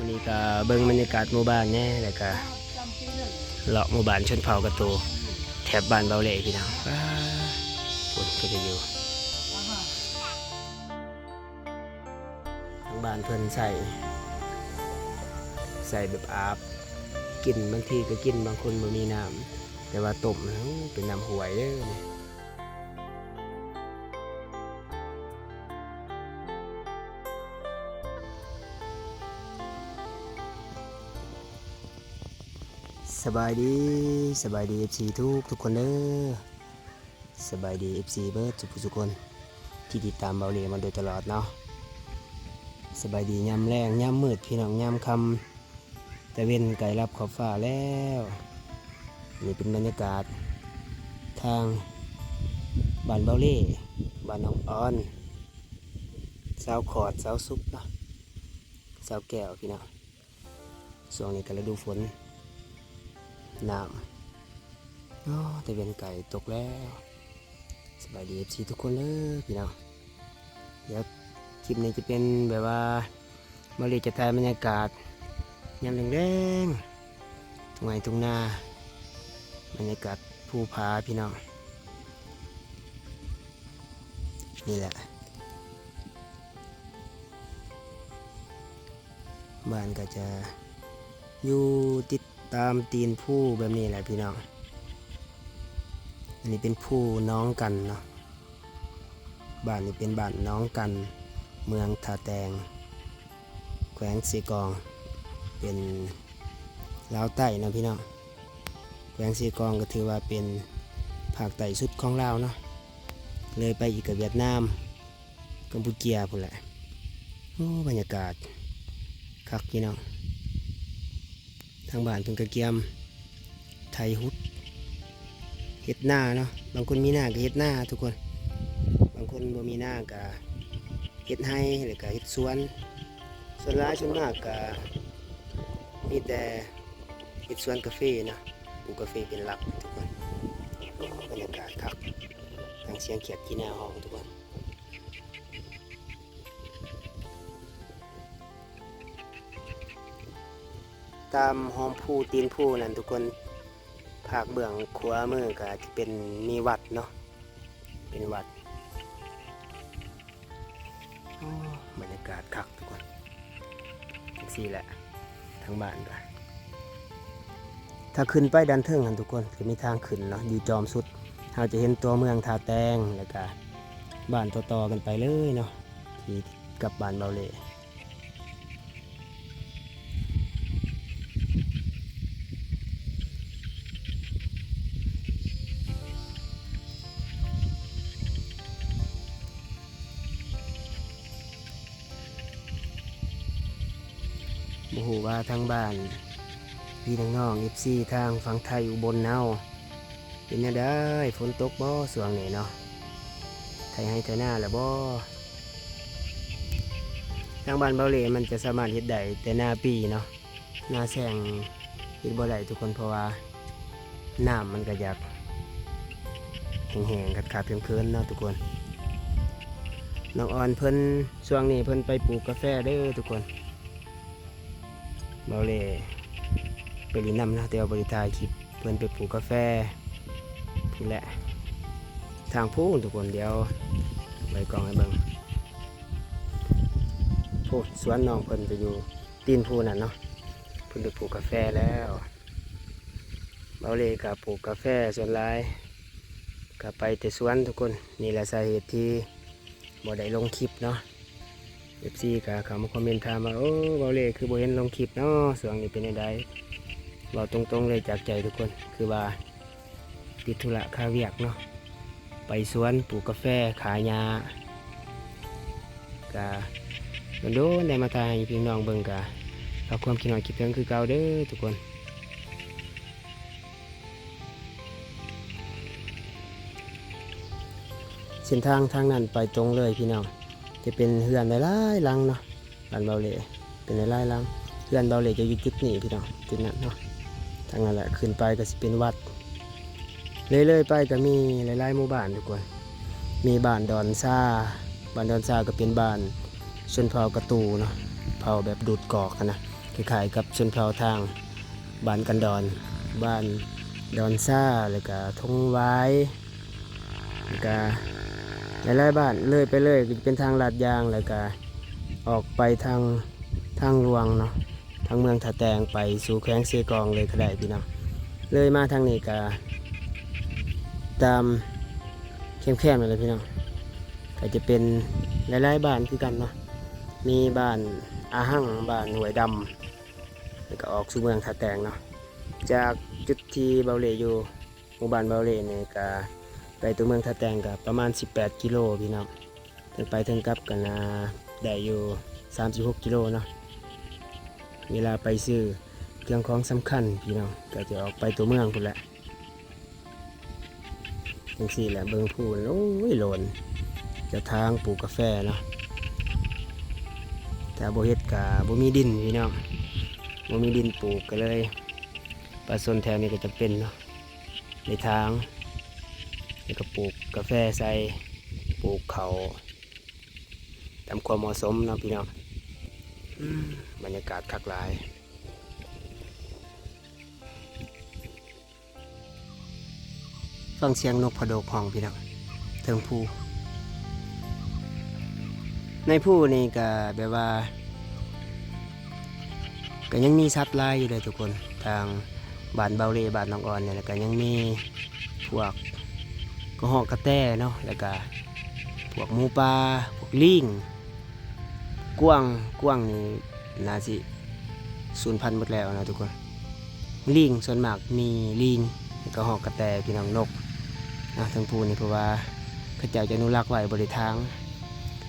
ມື້ນີ້ກໍເບິ່ງບັນຍາກາດໝູ່ບ້ານແດ່ ແລ້ວກໍເລາະໝູ່ບ້ານຊົນເຜົ່າກະຕູ ແຖບບ້ານເບົາເລ່ພີ່ນ້ອງ. ວ້າ ພຸ້ນເພິ່ນກໍຢູ່ ທາງບ້ານເພິ່ນໃຊ້ ໃຊ້ແບບອາບກິນ ບາງທີກໍກິນ ບາງຄົນບໍ່ມີນ້ຳ ແຕ່ວ່າຕົ້ມ ໂອ້ ເປັນນ້ຳຫ້ວຍເດີ້ນີ້. ສະບາຍດີ ສະບາຍດີ ເອັຟຊີ ທຸກໆຄົນເດີ້. ສະບາຍດີ ເອັຟຊີ ເບິດທຸກຜູ້ທຸກຄົນ ທີ່ຕິດຕາມເບົາເລ່ມາໂດຍຕະຫຼອດເນາະ. ສະບາຍດີຍາມແລງ ຍາມມືດ ພີ່ນ້ອງ ຍາມຄ່ຳ ຕາເວັນໃກ້ລັບຂອບຟ້າແລ້ວ. ນີ້ເປັນບັນຍາກາດທາງບ້ານເບົາເລ່ ບ້ານນ້ອງອອນ ຊາວຂອດ ຊາວສຸກເນາະ ຊາວແກ້ວ ພີ່ນ້ອງ. ຊ່ວງນີ້ກໍລະດູຝົນ ນ້ຳ ອໍ ຕາເວັນໃກ້ຕົກແລ້ວ. ສະບາຍດີ ເອັຟຊີ ທຸກຄົນເດີ້ພີ່ນ້ອງ. ດຽວຄລິບນີ້ຈະເປັນແບບວ່າ ເບົາເລ່ຈະຖ່າຍບັນຍາກາດຍາມແລງໆ ທົ່ງໄຮ່ທົ່ງນາ ບັນຍາກາດພູຜາພີ່ນ້ອງ. ນີ້ແຫຼະ ບ້ານກໍຈະຢູ່ຕິດຕາມຕີນພູແບບນີ້ແຫຼະພີ່ນ້ອງ. ອັນນີ້ເປັນພູໜອງກັນເນາະ. ບ້ານນີ້ເປັນບ້ານໜອງກັນ ເມືອງທ່າແຕງ ແຂວງເຊກອງ ເປັນລາວໃຕ້ເນາະພີ່ນ້ອງ. ແຂວງເຊກອງກໍຖືວ່າເປັນພາກໃຕ້ສຸດຂອງລາວເນາະ ເລີຍໄປອີກກໍຫວຽດນາມ ກຳປູເຈຍພຸ້ນແຫຼະ. ໂອ້ ບັນຍາກາດຄັກພີ່ນ້ອງ. ທາງບ້ານເພິ່ນກະກຽມໄຖຫຸດເຮັດນາເນາະ. ບາງຄົນມີນາກະເຮັດນາທຸກຄົນ ບາງຄົນບໍ່ມີນາກະເຮັດໄຮ່ ແລ້ວກະເຮັດສວນ. ສ່ວນຫຼາຍສ່ວນມາກກະມີແຕ່ເຮັດສວນກາເຟເນາະ ປູກກາເຟເປັນຫຼັກທຸກຄົນ. ບັນຍາກາດຄັກ ທັງສຽງຂຽດກີນາຮ້ອງທຸກຄົນ. ຕາມຮ່ອມພູຕີນພູນັ້ນທຸກຄົນ ພາກເບື້ອງຂວາມືກໍຈະເປັນມີວັດເນາະ ເປັນວັດ. ໂອ້ ບັນຍາກາດຄັກທຸກຄົນ ຈັ່ງຊີ້ແຫຼະ ທາງບ້ານກໍ ຖ້າຂຶ້ນໄປດ້ານເທິງຫັ້ນທຸກຄົນ ຈະມີທາງຂຶ້ນເນາະ ຢູ່ຈອມສຸດ ເຮົາຈະເຫັນຕົວເມືອງທ່າແຕງ ແລ້ວກະບ້ານຕໍ່ໆກັນໄປເລີຍເນາະ ທີ່ກັບບ້ານເບົາເລ່. ບໍ່ຮູ້ວ່າທາງບ້ານ ພີ່ນ້ອງໆ ເອັຟຊີ ທາງຝັ່ງໄທອຸບົນເຮົາ ເປັນແນວໃດ? ຝົນຕົກບໍ່ຊ່ວງນີ້ເນາະ? ໄຖໄຮ່ໄຖນາແລ້ວບໍ່? ທາງບ້ານເບົາເລ່ມັນຈະສາມາດເຮັດໄດ້ແຕ່ນາປີເນາະ, ນາແຊງເຮັດບໍ່ໄດ້ທຸກຄົນ ເພາະວ່ານ້ຳມັນກະຢາກແຫ້ງໆ ຂາດໆເຂີນໆເນາະທຸກຄົນ. ນ້ອງອອນເພິ່ນ ຊ່ວງນີ້ເພິ່ນໄປປູກກາແຟເດີທຸກຄົນ. ເບົາເລ່ໄປຫຼິ້ນນຳເນາະ ແຕ່ວ່າບໍ່ໄດ້ຖ່າຍຄລິບ ເພິ່ນໄປປູກກາແຟພຸ້ນແຫຼະ ທາງພຸ້ນທຸກຄົນ. ດຽວໄວ້ກ້ອງໃຫ້ເບິ່ງ ພຸ້ນ ສວນນ້ອງເພິ່ນໄປຢູ່ຕີນພູນັ້ນເນາະ ເພິ່ນໄປປູກກາແຟແລ້ວ. ເບົາເລ່ກະປູກກາແຟສ່ວນຫຼາຍ ກະໄປແຕ່ສວນທຸກຄົນ. ນີ້ແຫຼະສາເຫດທີ່ ບໍ່ໄດ້ລົງຄລິບເນາະ. ເອັຟຊີກະເຂົ້າມາຄອມເມັນຖາມວ່າ ໂອ້ ເບົາເລ່ຄືບໍ່ເຫັນລົງຄລິບເນາະ ຊ່ວງນີ້ເປັນແນວໃດ? ເວົ້າຕົງໆເລີຍຈາກໃຈທຸກຄົນ ຄືວ່າຕິດທຸລະຄາວຽກເນາະ ໄປສວນປູກກາແຟ ຂາຫຍ້າ ກະໂດນໆໄດ້ມາຖ່າຍໃຫ້ພີ່ນ້ອງເບິ່ງ ກະຝາກຄວາມຄິດຮອດຄິດເຖິງຄືເກົ່າເດີທຸກຄົນ. ເສັ້ນທາງທາງນັ້ນໄປຕົງເລີຍພີ່ນ້ອງ ຈະເປັນເຮືອນຫຼາຍໆຫຼັງເນາະ ບ້ານເບົາເລ່ເປັນຫຼາຍໆຫຼັງ. ເຮືອນເບົາເລ່ຈະຢູ່ຈຸດນີ້ພີ່ນ້ອງ ຈຸດນັ້ນເນາະ. ທາງນັ້ນແຫຼະ ຂຶ້ນໄປກໍຊິເປັນວັດ ເລີຍໆໄປກໍມີຫຼາຍໆໝູ່ບ້ານທຸກຄົນ. ມີບ້ານດອນຊາ ບ້ານດອນຊາກໍເປັນບ້ານຊົນເຜົ່າກະຕູເນາະ ເຜົ່າແບບດູດກອກຫັ້ນນະ. ຄ້າຍໆກັບຊົນເຜົ່າທາງບ້ານກັນດອນ, ບ້ານດອນຊາ ແລ້ວກະທົ່ງຫວາຍ ແລ້ວກະຫຼາຍໆບ້ານ. ເລີຍໄປເລີຍກໍຈະເປັນທາງລາດຢາງ ແລ້ວກະອອກໄປທາງ ທາງຫຼວງເນາະ, ທາງເມືອງທ່າແຕງໄປສູ່ແຂວງເຊກອງເລີຍກໍໄດ້ພີ່ນ້ອງ. ເລີຍມາທາງນີ້ກະຕາມແຄມໆນີ້ແຫຼະພີ່ນ້ອງ, ກໍຈະເປັນຫຼາຍໆບ້ານຄືກັນເນາະ, ມີບ້ານອາຫັງ, ບ້ານຫ້ວຍດຳ ແລ້ວກໍອອກສູ່ເມືອງທ່າແຕງເນາະ. ຈາກຈຸດທີ່ເບົາເລຢູ່ ໝູ່ບ້ານເບົາເລນີ້ກະໄປຕົວເມືອງທ່າແຕງກະປະມານສິບແປດກິໂລພີ່ນ້ອງ, ເຖິງໄປເຖິງກັບກະໜ້າໄດ້ຢູ່ສາມສິບຫົກກິໂລເນາະ. ເວລາໄປຊື້ເຄື່ອງຂອງສຳຄັນພີ່ນ້ອງ ກະຈະອອກໄປຕົວເມືອງພຸ້ນແຫຼະ. ຈັ່ງຊີ້ແຫຼະ ເບິ່ງພູ ໂອ້ຍ ໂລນ ຈະທາງປູກກາແຟເນາະ, ຖ້າບໍ່ເຮັດກະບໍ່ມີດິນພີ່ນ້ອງ, ບໍ່ມີດິນປູກ ກະເລີຍປະຊາຊົນແຖວນີ້ກະຈຳເປັນເນາະ ໄດ້ທາງ ແລ້ວກະປູກກາແຟໃສ່ ປູກເຂົ້າ ຕາມຄວາມເໝາະສົມເນາະພີ່ນ້ອງ. ອືມ ບັນຍາກາດຄັກຫຼາຍ. ຟັງສຽງນົກພະດົກຮ້ອງພີ່ນ້ອງ ເທິງພູ. ໃນພູນີ້ກະແບບວ່າ ກະຍັງມີສັດຫຼາຍຢູ່ເດ້ທຸກຄົນ, ທາງບ້ານເບົາເລ ບ້ານນ້ອງອ່ອນນີ້ ແລ້ວກະຍັງມີພວກກະຮອກກະແຕເນາະ, ແລ້ວກະພວກໝູປ່າ ພວກລີງ ກວາງ, ກວາງນີ້ໜ້າຊິສູນພັນໝົດແລ້ວນະທຸກຄົນ. ລີງ ສ່ວນມາກມີລີງ ແລ້ວກະຮອກກະແຕພີ່ນ້ອງ, ນົກນະ ເທິງພູນີ້ ເພາະວ່າເຂົາເຈົ້າຈະອະນຸລັກໄວ້ ບໍ່ໄດ້ຖາງ.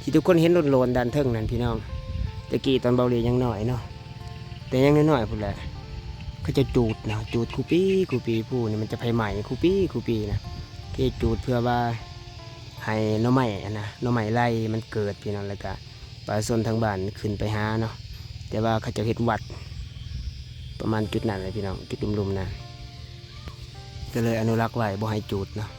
ທີ່ທຸກຄົນເຫັນໂລນໆດ້ານເທິງນັ້ນພີ່ນ້ອງ, ແຕ່ກີ້ຕອນເບົາເລຍັງນ້ອຍເນາະ, ແຕ່ຍັງນ້ອຍໆພຸ້ນແຫຼະ ເຂົາເຈົ້າຈູດນະ, ຈູດຄູ່ປີ ຄູ່ປີ. ພູນີ້ມັນຈະໄຟໄໝ້ຄູ່ປີ ຄູ່ປີນະ, ເຂົາຈູດເພື່ອວ່າໃຫ້ໜໍ່ໄມ້ຫັ້ນນະ ໜໍ່ໄມ້ໄລ່ມັນເກີດພີ່ນ້ອງ, ແລ້ວກະ ປະຊາຊົນທາງບ້ານຂຶ້ນໄປຫາເນາະ, ແຕ່ວ່າເຂົາເຈົ້າເຮັດວັດປະມານຈຸດນັ້ນແຫຼະພີ່ນ້ອງ, ຈຸດລຸ່ມໆນັ້ນ ກໍເລີຍອະນຸລັກໄວ້ ບໍ່ໃຫ້ຈູດເນາະ.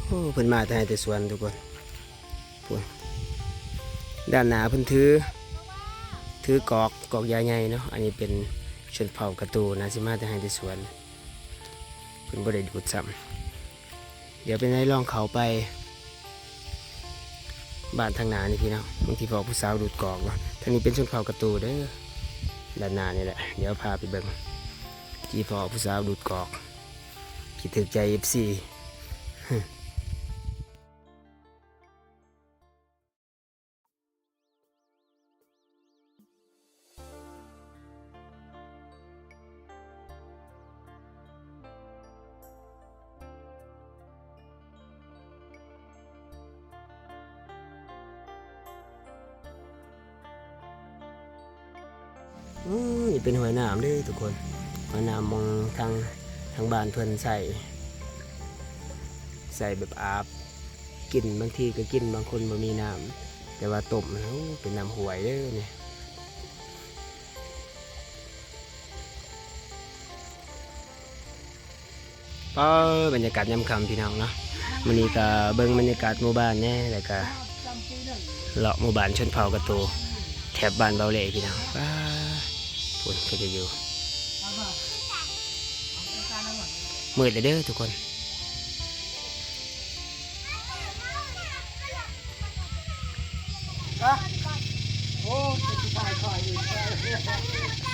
ໂອ້ ເພິ່ນມາແຕ່ໄຮ່ແຕ່ສວນທຸກຄົນ. ພຸ້ນ ດ້ານໜ້າເພິ່ນຖື ຖືກອກ ກອກຢາໃຫຍ່ເນາະ. ອັນນີ້ເປັນຊົນເຜົ່າກະຕູ ໜ້າຊິມາແຕ່ໄຮ່ແຕ່ສວນ, ເພິ່ນບໍ່ໄດ້ດູດຊ້ຳ. ດຽວເປັນໃດລອງເຂົ້າໄປບ້ານທາງໜ້ານີ້ພີ່ນ້ອງ, ບາງທີພໍ້ຜູ້ສາວດູດກອກເນາະ. ທາງນີ້ເປັນຊົນເຜົ່າກະຕູເດີ, ດ້ານໜ້ານີ້ແຫຼະ. ດຽວພາໄປເບິ່ງ ທີ່ພໍ້ຜູ້ສາວດູດກອກ. ຄິດຖືກໃຈເອັຟຊີ. ອືມ ນີ້ເປັນຫ້ວຍນ້ຳເດ້ທຸກຄົນ, ຫ້ວຍນ້ຳໝ່ອງທາງ ທາງບ້ານເພິ່ນໃຊ້ ໃຊ້ແບບອາບກິນ, ບາງທີກໍກິນ, ບາງຄົນບໍ່ມີນ້ຳ ແຕ່ວ່າຕົ້ມ. ໂອ້ ເປັນນ້ຳຫ້ວຍເດ້ນີ້. ປາ ບັນຍາກາດຍາມຄ່ຳພີ່ນ້ອງເນາະ, ມື້ນີ້ກໍເບິ່ງບັນຍາກາດໝູ່ບ້ານແດ່ ແລ້ວກໍເລາະໝູ່ບ້ານຊົນເຜົ່າກະໂຕ ແຖບບ້ານເບົາເລ່ພີ່ນ້ອງ. ປ້າ ພຸ້ນເຂົາເຈົ້າຢູ່ ມືດແລ້ວເດີທຸກຄົນ.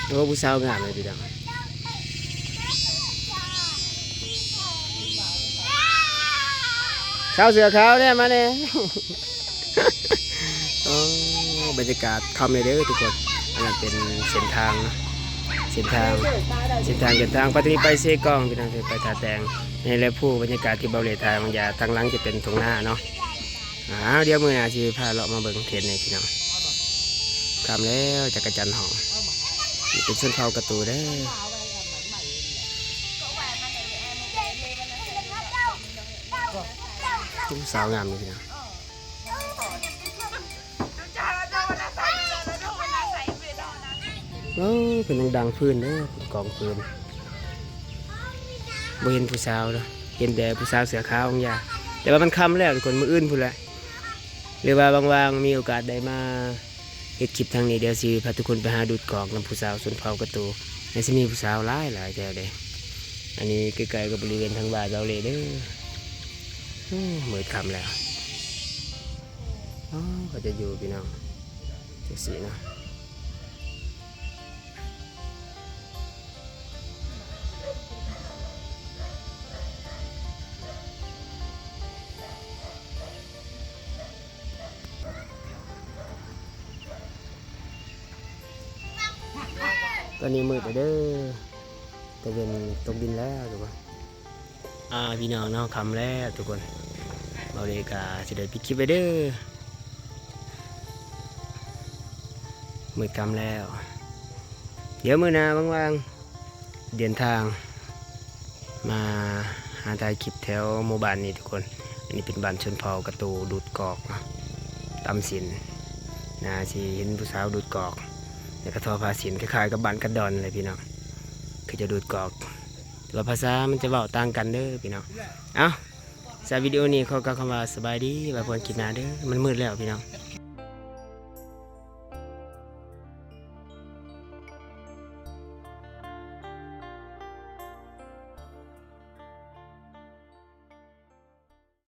ໂອ້ ຜູ້ສາວງາມເລີຍພີ່ນ້ອງ. ສາວເສື້ອຂາວແດ່ ມາແດ່. ໂອ້ ບັນຍາກາດຄ່ຳເລີຍເດີທຸກຄົນ. ອັນນັ້ນເປັນເສັ້ນທາງເນາະ ເສັ້ນທາງ ເສັ້ນທາງເດີນທາງໄປ ຕົວນີ້ໄປເຊກອງພີ່ນ້ອງ ໄປທ່າແຕງ. ນີ້ແຫຼະພູ ບັນຍາກາດທີ່ເບົາເລ່ຖ່າຍບາງຢ່າງ ທາງຫຼັງຈະເປັນທົ່ງນາເນາະ. ອ້າວ ດຽວມື້ໜ້າຊິພາເລາະມາເບິ່ງເຂດນີ້ພີ່ນ້ອງ. ຄ່ຳແລ້ວ ຈັກກະຈັນຮ້ອງ. ນີ້ເປັນຊົນເຜົ່າກະໂຕເດີ. ໂອ້ ສາວງາມເລີຍພີ່ນ້ອງ. ໂອ້ ເພິ່ນຍັງດັງຟືນເດີ ເປັນກອງຟືນ. ບໍ່ເຫັນຜູ້ສາວເນາະ ເຫັນແຕ່ຜູ້ສາວເສື້ອຂາວຂອງຢາ. ແຕ່ວ່າມັນຄ່ຳແລ້ວທຸກຄົນ ມື້ອື່ນພຸ້ນແຫຼະ ຫຼືວ່າວ່າງໆ ມີໂອກາດໄດ້ມາເຮັດຄລິບທາງນີ້ ດຽວຊິພາທຸກຄົນໄປຫາດູດກອກນຳຜູ້ສາວຊົນເຜົ່າກະໂຕ. ຍັງຊິມີຜູ້ສາວຫຼາຍໆແຖວເດ້. ອັນນີ້ໃກ້ໆກັບບໍລິເວນທາງບ້ານເບົາເລ່ເດີ. ໂອ້ ມືດຄ່ຳແລ້ວ. ອໍ ເຂົາເຈົ້າຢູ່ພີ່ນ້ອງ ຈັ່ງຊີ້ນະ. ຕອນນີ້ມືດແລ້ວເດີ ຕາເວັນຕົກດິນແລ້ວທຸກຄົນ. ອ່າ ພີ່ນ້ອງເນາະ ຄ່ຳແລ້ວທຸກຄົນ. ເບົາເລ່ກະຊິໄດ້ປິດຄລິບໄວ້ເດີ ມືດຄ່ຳແລ້ວ. ດຽວມື້ໜ້າວ່າງໆ ເດີນທາງມາຫາຖ່າຍຄລິບແຖວໝູ່ບ້ານນີ້ທຸກຄົນ. ອັນນີ້ເປັນບ້ານຊົນເຜົ່າກະໂຕ ດູດກອກເນາະ ຕຳສິນ. ໜ້າຊິເຫັນຜູ້ສາວດູດກອກ ແລ້ວກະທໍຜ້າສິ້ນ ຄ້າຍໆກັບບ້ານກະດອນເລີຍພີ່ນ້ອງ ຄືຈະດູດກອກ. ແຕ່ວ່າພາສາມັນຈະເວົ້າຕ່າງກັນເດີພີ່ນ້ອງ. ເອົ້າ ສຳລັບວິດີໂອນີ້ຂໍກ່າວຄຳວ່າສະບາຍດີ ໄວ້ພົບກັນຄລິບໜ້າເດີ. ມັນມືດແລ້ວພີ່ນ້ອງ.